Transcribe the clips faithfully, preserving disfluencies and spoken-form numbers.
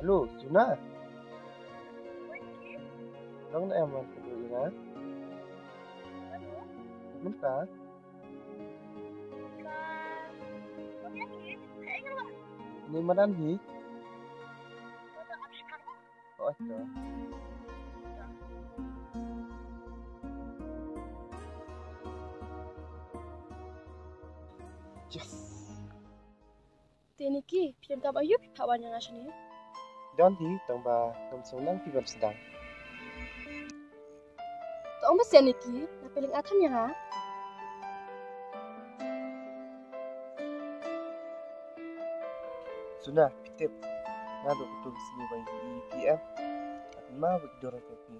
Hello, Suna. Long na em wan kudu ina. Mynta. Ni madan hi. Oh, to. Yes. Te Niki, phi donkam aïu phi phah wan ïa nga shane? Don hi, tang ba ngam sngewlang phi ban sdang. To ong ba shen Niki, na phi lyngngoh than ïa nga. Suna, phi tip, nga dei utu u sngi ba ïohi ïa phi em. Nga kynmaw bad dur ïa phi.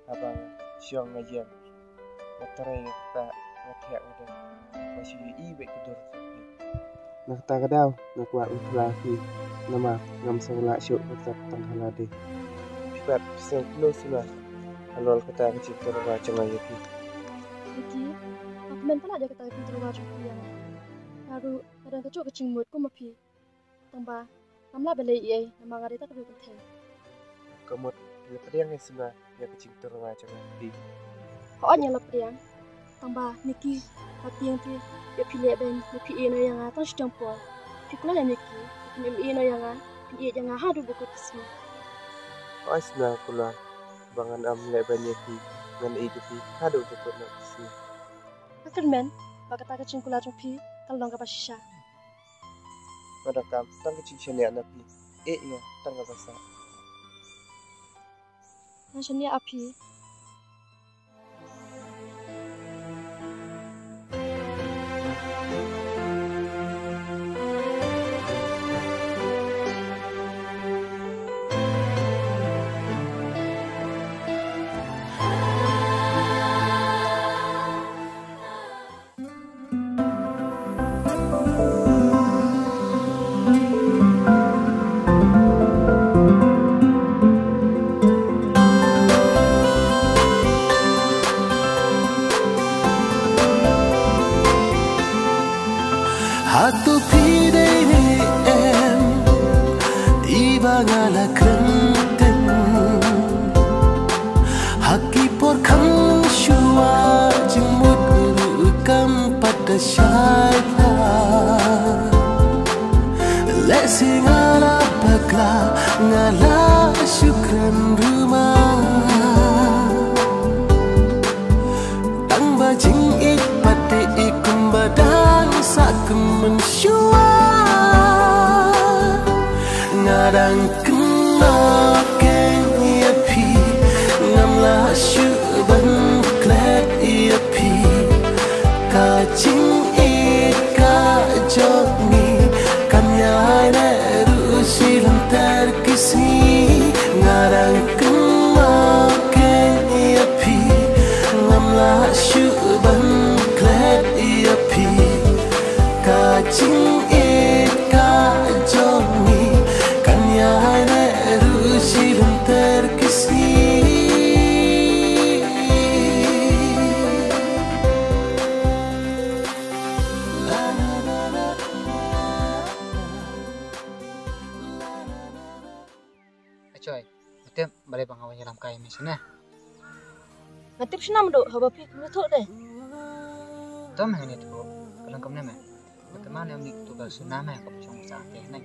Haba nga shong nga ïeng, nga trei nga ktah, nga thiah nga dei, nga shu ïohi bad ka dur jong phi. Na kata ka daw nga kwah ban phla ïa phi, namar ngam sngewlah shuh ban sat tang ha lade. Phi pat phi sngewthuh Suna halor kata ka jingtyrwa jong nga ïa phi. Niki, nga kmen palat ïa kata ka jingtyrwa jong phi ïa nga. Nga ruh nga don kajuh ka jingmut kum ma phi. Tang ba ngam lah ban leh ei ei namar nga dei tang ka briew kynthei. Ka mut la pdiang ïa Suna ïa ka jingtyrwa jong nga ïa phi. Hooid nga la pdiang. Tang ba Niki, nga tieng phi, ïa phi leh ban, ïa phi ïehnoh ïa nga tang shiteng por. Phi kular ïa Niki, phin ïehnoh ïa nga, phin ïeit ïa nga haduh ba kut ka sngi. Hooid Suna, kular ba ngan ym leh ban ïa phi, ngan ïeit ïa phi haduh ba kut ka sngi. Nga kyrmen ba kata ka jingkular jong phi kan long kaba shisha. Nga donkam tang ka jingshaniah na phi. Eh, ïa, tang kaba sah. Nga shaniah ïa phi. Hato phi dei ne em, i ba nga la kren teng. Ha ki por kham shuwa jingmut ruh kam pat da shai pha. Lehse nga la bakla, nga la shu kren ruh ma. Tang ba jingïeit pat dei kumba dang sah kmen shuwa. Nga dang kynmaw kein ïa phi, ngam lah shuh ban klet ïa phi. Ka jingïeit ka jong ngi kan ïai leh ruh shi lynter ki sngi. Nga dang kynmaw kein ïa phi, ngam lah shuh ban klet ïa phi. Ka jingïeit ka jong ngi kan ïai leh ruh shi lynter ki sngi. Achoi, nga tip balei ba nga wan ïalam kai ïa me shane. Nga tip shynna Mado, haba phi kum ïathuh te. To me, ngan ïathuh, ka long kumne me. Ba te ma ne uni uto u Suna me, kaba shong sah te ne.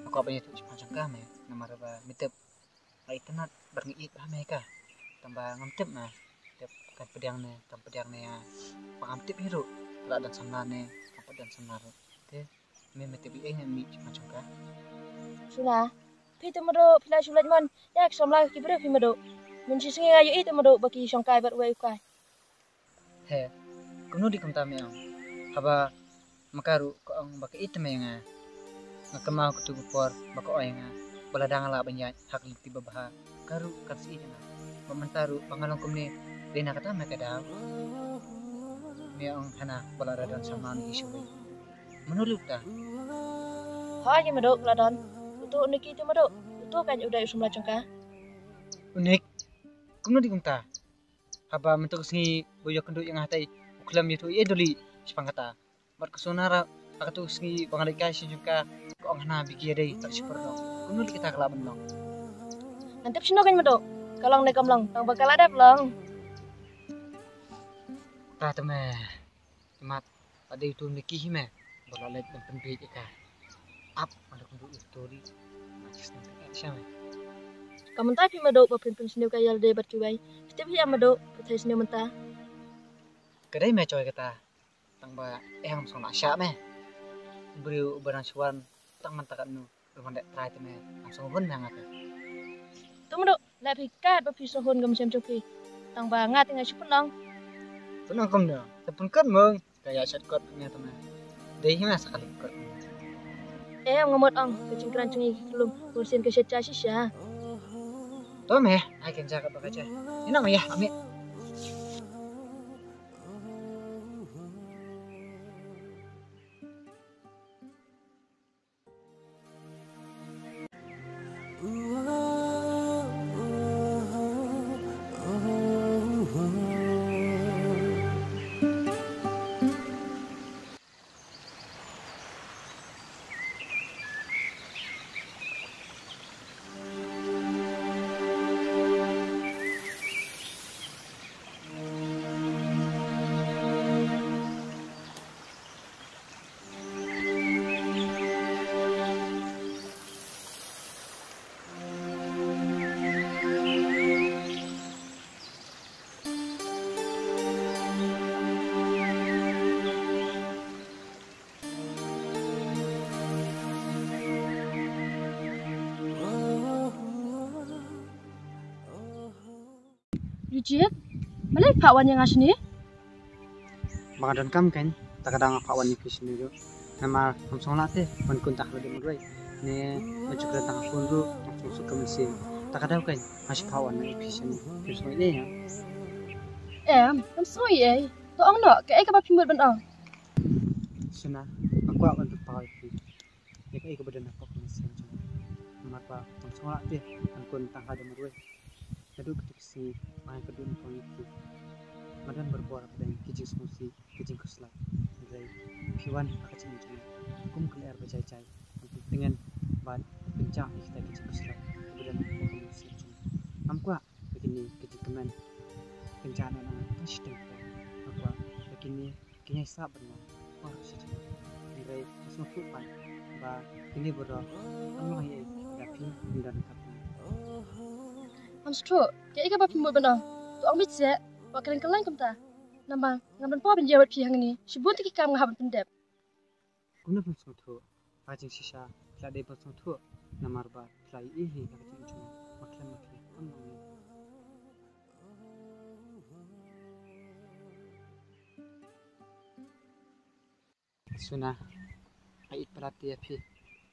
Nga kwah ban ïathuh shaphang jong ka me, namar ba me tip nga itynnad bad nga ïeit bha me ïa ka. Tang ba ngam tip me, tip kan pdiang ne kam pdiang ne ïa. Ba ngam tip hi ruh, ka la don samla ne kam pat don samla ruh. Te me, me tip ei ei ne em shaphang jong ka. Suna, phi te Mado, phi la shu leit mon ïa ki samla ki briew phi Mado. Mynshisngi nga ïohi te Mado ba ki shongkai bad uwei u kai. He, kumno dei kumta me ong? Haba ma ka ruh ka ong ba ka ïeit te me ïa nga. Nga kynmaw katu ka por ba ka ong ïa nga ba lada nga lah ban ïaid ha ka lynti babha, ka ruh kan sa ïeit ïa nga. Bad mynta ruh ba nga long kumne, dei na kata me ka daw? Me ong hana ba lada don samla ne hi shuh. Mano ruh uta? Hooid ïa Mado, ka la don. Uto u Niki te Mado, uto kan u dei u samla jong ka. U Nik? Kumno dei kumta? Haba mynta ka sngi ba u ïakynduh ïa nga hangtei, u khlem ïathuh ei ei doh lei shaphang kata. Bad ka Suna ruh, ha katu ka sngi ba nga leit kai sha jong ka, ka ong hana ba ki ïadei tang shipor noh. Kumno kita ka lah ban long? Ngan tip shano kein Mado. Ka long ne kam long, tang ba ka la dep long. Ta te me. Imat, ade utu ne ki hi me. Ba la leit ban pynbiej ïa ka. Ap, ma da kumtu utu ri. Ma chis na ka sha me. Ka mynta phi Mado ba phin pynsniew ka ïa lade bad kiwei. Phi tip hi ïa Mado, phi thei sniew mynta. Ka dei me choi kata. Tang ba eh ngam sngewlah shah me. Briew uba dang shuwa tang mynta katno. Ruh man dei trai te me, ngam sngewhun me nga te. To Mado, leh phi kat ba phi sngewhun ka mynsiem jong phi. Tang ba nga te nga shu pynlong. Pynlong kumno? Te pynkut mong. Ka ïa shat kot me te me. Dei hi me sa ka leh kot. Eh, nga mut ong ka jingkren jong ngi ki khlum. Mynsiem ka shet ja shisha. To me, ai ken ja kat ba ka ja. Ina me ïa, ame. Yu Jied, balei phah wan ïa nga shane? Ba nga donkam kein, ta ka daw nga phah wan ïa phi shane ruh. Namar ngam sngewlah te ban kun tang ha lade marwei, ne ban shu kren tang ha phone ruh ngam sngewsuk ka mynsiem. Ta ka daw kein nga shu phah wan ïa phi shane. Phi sngewsih ïa nga? Em, ngam sngewsih ei. To ong noh, kaei kaba phi mut ban ong? Suna, nga kwah ban pynpaw ïa phi ïa kaei kaba don hapoh ka mynsiem jong nga. Namar ba ngam sngewlah te ban kun tang ha lade marwei. Naduh kata ka sngi ba nga kynduh nyngkong ïa phi, nga don barabor hapdeng ki jingsngewsih, ki jingkhuslai. Hynrei phi wan ha ka jingim jong nga kum ka lyer ba jai jai, ban pyntngen bad pynjah ïa kita ki jingkhuslai kiba don hapoh ka mynsiem jong nga. Ngam kwah ba kine ki jingkmen kin jah noh na nga tang shiteng por. Nga kwah ba kine kin ïai sah ban long baroh shi jingim. Hynrei nga sngewthuh pat ba kine baroh kam long ei ei lada phi ym don ha khmat jong nga. Ngam sngewthuh, kaei kaba phi mut ban ong? To ong beit seh, wat kren kyllaiñ kumta. Namar ngam don por ban ïa wad phi hangne, shibun te ki kam nga hap ban pyndep. Kumno phin sngewthuh? Ka jingshisha phi la dei ban sngewthuh, namar ba phi la ïohi ïa ka jingim jong nga, ma khlem ma khlem kam long ei. Suna, nga ïeit palat ïa phi,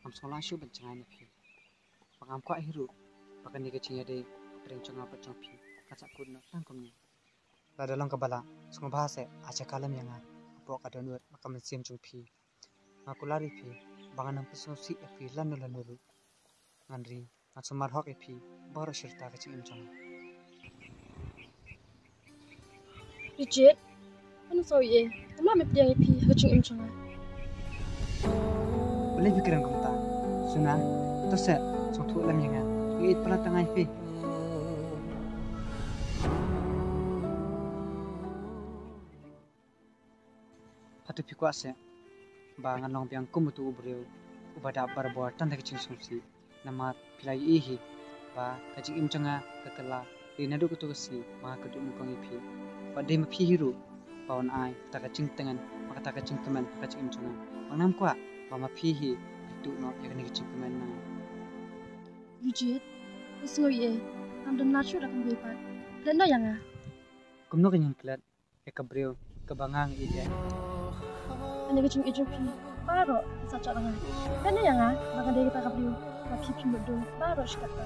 ngam sngewlah shuh ban jngai na phi. Ba ngam kwah hi ruh ba kane ka jingïadei hapdeng jong nga bad jong phi kan sa kut noh tang kumne. Lada long kaba lah, sngewbha seh ai jaka lem ïa nga hapoh ka dohnud bad ka mynsiem jong phi. Nga kular ïa phi ba ngan ym pynsngewsih ïa phi lano lano ruh. Ngan ri, ngan sumar hok ïa phi baroh shi rta ka jingim jong nga. Yu Jied, ngam sngewsih ei, ngam lah ban pdiang ïa phi ha ka jingim jong nga. Balei phi kren kumta? Suna, to seh, sngewthuh lem ïa nga. Nga ïeit palat tang ïa phi. Hato phi kwah seh ba ngan long biang kum utu u briew uba dap barabor tang da ka jingsngewsih? Namar phi la ïohi hi ba ka jingim jong nga ka kylla ri naduh kato ka sngi ba nga kynduh nyngkong ïa phi. Bad dei ma phi hi ruh ba wan ai kata ka jingtngen bad kata ka jingkmen ha ka jingim jong nga. Bad ngam kwah ba ma phi hi phi tuh noh ïa kane ka jingkmen na nga. Yu Jied, nga sngewsih ei, ngam don lad shuh da kawei pat. Klet noh ïa nga. Kumno kein ngan klet ïa ka briew kaba nga ïeit eh? Kane ka jingïeit jong phi baroh ka sa jot na nga. Klet noh ïa nga, ba ngan dei kata ka briew ba phi phim nud dum baroh shi katta.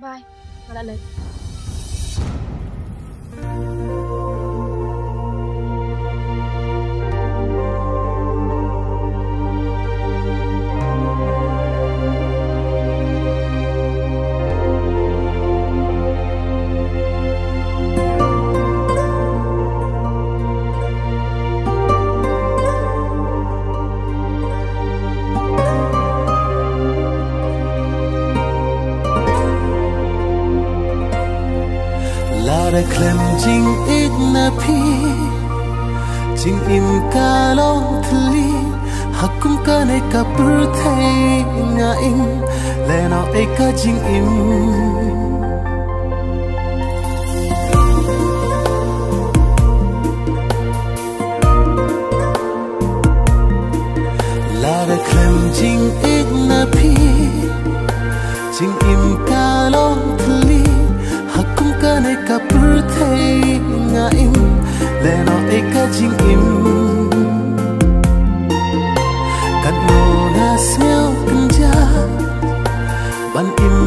Bye. Nga la leit. Khlem jingïeit na phi, jingim ka long thylli, ha kum kane ka pyrthei nga im, lehnoh ei ka jingim. Lada khlem jingïeit na phi, jingim ka long thylli, ha kum kane ka pyrthei nga im, lehnoh ei ka jingim. Katno nga sngewkynjah ban im